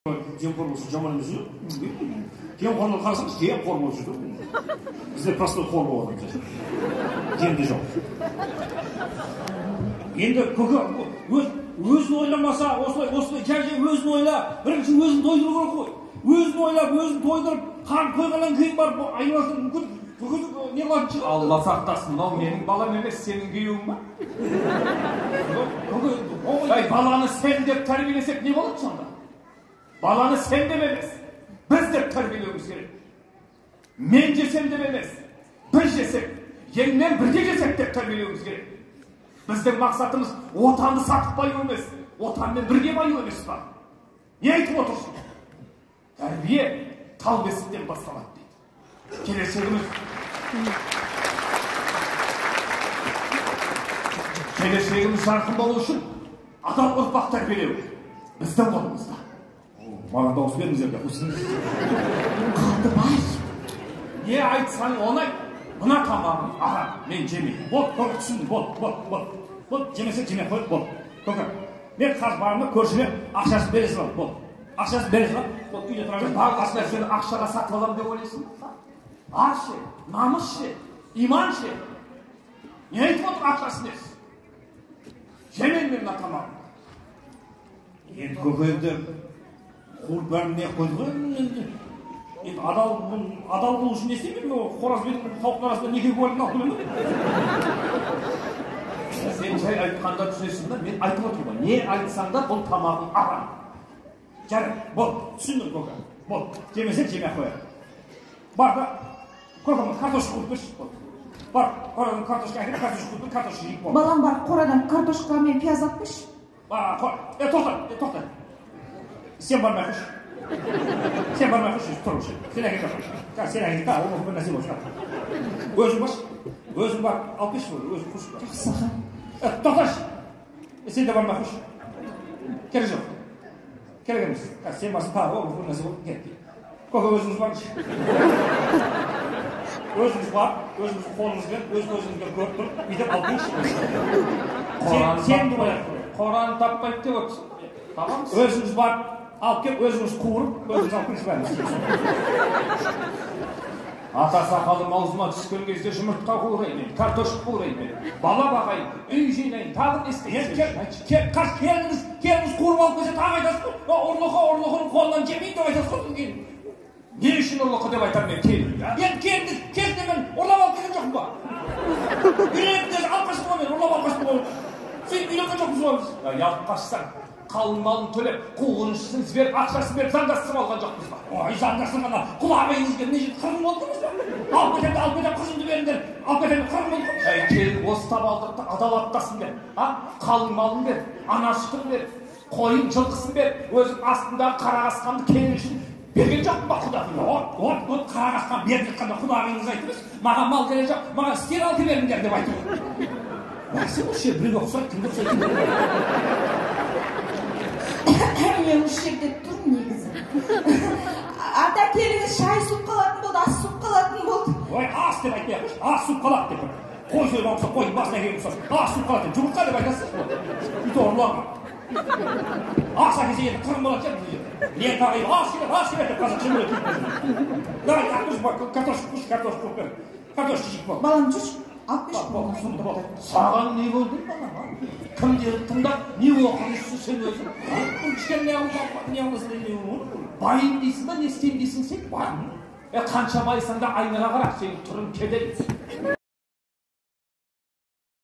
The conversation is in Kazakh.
Жемқор болса жаман емес, жемқорлар қарасаңыз, жемқор болып жүр. Бізде простой қор болып жатыр, жемде жоқ. Енді көке өзін ойламаса, осылай осылай жай жай өзін ойла, бірінші өзін тойдыру керек қой. Өзін ойлап, өзін тойдырып, қан тойғаннан кейін барып айналасын мүмкін не қылатын шығар. Алла сақтасын, мынау менің балам емес, сенің күйеуің ба? Көке, баланы сен деп тәрбиелесек не болады сонда? Баланы сен деп емес, біз деп тәрбиелеуіміз керек. Мен жесем деп емес, біз жесек, елмен бірге жесек деп тәрбиелеуіміз керек. Біздің мақсатымыз отанды сатып баю емес, отанмен бірге баю емес па? Не айтып отырсың? Тәрбие тал бесіктен басталады дейді. Келешегіміз жарқын болу үшін адал ұрпақ тәрбиелеу біздің қолымызда. Маған дауыс беріңіздер деп. Қалдыбай. Не айтсаң оны айт. Мына тамағым арам, мен жемеймін. Бол, көке, түсіндім, бол, бол, бол. Бол, жемесе жемей қой, бол. Көке, мен қазір барамын да көршіме ақшасын бере саламын, бол. Ақшасын бере саламын, бол, үйде тұра бер. Барлық нәрсені ақшаға сатып аламын деп ойлайсың ба? Ар ше, намыс ше, иман ше. Не айтып отыр ақшасы несі? Жемеймін мен мына тамағымды. Енді көке енді қуырып бәрін не қойды ғой енді. Енді адал болу үшін не істеймін мен? Қораз бен тауықтың арасында неке куәлігін алып келемін. Сен жай айтқанда түсінесің ба? Мен айтып отырмын ғой. Не айтсаң да бұл тамағың арам. Жарайды, бол, түсіндім көке. Бол, жемесең жемей ақ қояйық. Бар да, көке, картошка қуырып берші. Бар, қорадан картошка әкеліп, картошка қуырып бер, картошка жейік бол. Балам бар, қорадан картошка мен пияз алып берші. Тоқта, тоқта. Сен бармай қойшы. Сен бармай қойшы, тұр осы. Сен әкел жақ. Сен әкел, ол бір нәрсе болып шығады. Өзің баршы. Өзің бар, алып келші, өзің қойшы. Жақсы. Тоқташы. Сен де бармай қойшы. Керек жоқ. Керек емес. Сен барсың, тағы ол бір нәрсе болып керек. Көке, өзіңіз барыңызшы. Өзіңіз барып, өзіңіз қолыңызбен, өз көзіңізбен көріп тұрып, бүйтіп алып келіңізші. Сен де ойлап. Қораны таппайды деп отырсың. Табамыз. Өзіңіз барып, алып келіп, өзіңіз қуырып, өзіңіз алып келіңізші бәріміз. Ата сақалым аузыма түскен кезде жұмыртқа қуырайын мен, картошка қуырайын мен, бала бағайын, үй жинайын, тағы не істейсің? Қаш, келіңіз, келіңіз қуырып алып келсе тағы айтасыз ғой. Ұрлықы, ұрлықының қолынан жемейін деп айтасыз ғой кейін. Не үшін ұрлықы деп айтамын мен келінді? Енді келіңіз, кезінде мен ұрлап алып келген жоқпын ба? Үйленіп алып қаштым ғой мен, ұрлап алып қаштым ғой. Сен үйленген жоқпыз ғой біз. Алып қашсаң, қалың малын төлеп, қуғыншысын жіберіп, ақшасын беріп, заңдастырып алған жоқпыз ба? Ой, заңдастырғанда құлағыңызға не жетті, қырғын болды емес пе? Алып кетемін, алып кетемін, қызымды беріңдер, алып кетемін, қырғын болды ғой. Әй, келін осы табалдырықты адал аттасын бер, а? Қалың малын бер, ана сүтін бер, қойын жылқысын бер, өзің астындағы қара қасқамды келін үшін берген жоқпын ба құдағи? От, от, қара қасқам беріп жатқанда құдағиыңыз айтты емес, маған мал керек жоқ, маған стиралка беріңдер деп айтты ғой. Бәсе осы жер біреуге ұқсайды, кімге ұқсайды? Мен осы жерде тұрмын негізі. Ата, келіңіз, шай суып қалатын болды, ас суып қалатын болды. Ой, ас деп айтпай ақ қойшы, ас суып қалады деп. Қой сойған ұқсап, қойдың басына келген ұқсап, ас суып қалады деп, жұмыртқа деп айтасыз ғой. Үйте ұрлаған. Ас әкелсе енді қырғын болады шығар бұл жерде. Лента қиып, ас келеді, ас келеді деп қазір шын өледі. Давай, картошка қуыршы, картошка қуырып бер. Картошка жейік бол. Балам, жүрші. Алып берші. Саған не болды, балам? Кімдерді тыңдап, не оқымайсың сен өзің? Кішкене не қыласың, не Байым дейсің ба, не істеймін дейсің сен? Қанша байсаң да айнаға қара, сенің түрің кедей.